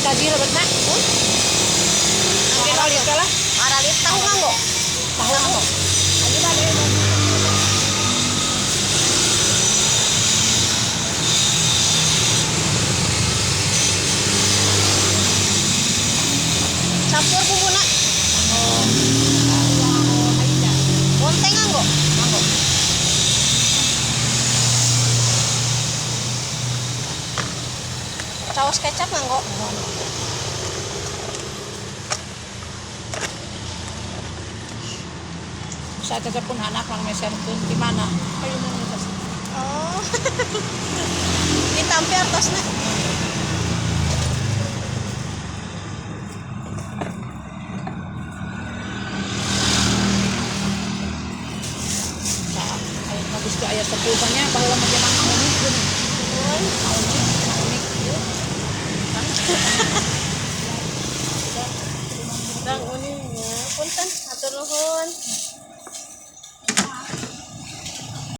Kaji lebetna. Angge ralit lah. Aralit tahu nganggo. Tahu nganggo. Ayo balik. Campur bumbuna. Oh. Bonteng nganggo. Nganggo. Saus kecap nganggo. Saya tetep pun anak lang meserkeun di mana? Ayunan eta sih. Oh. Ditampi artosna. Tah, aya mah geus teu aya sepuh nya baheula mah zaman Mang Unik geuning. Mang Unik, Mang Unik ieu. Kan. Bang Uningnya, punten, hatur nuhun.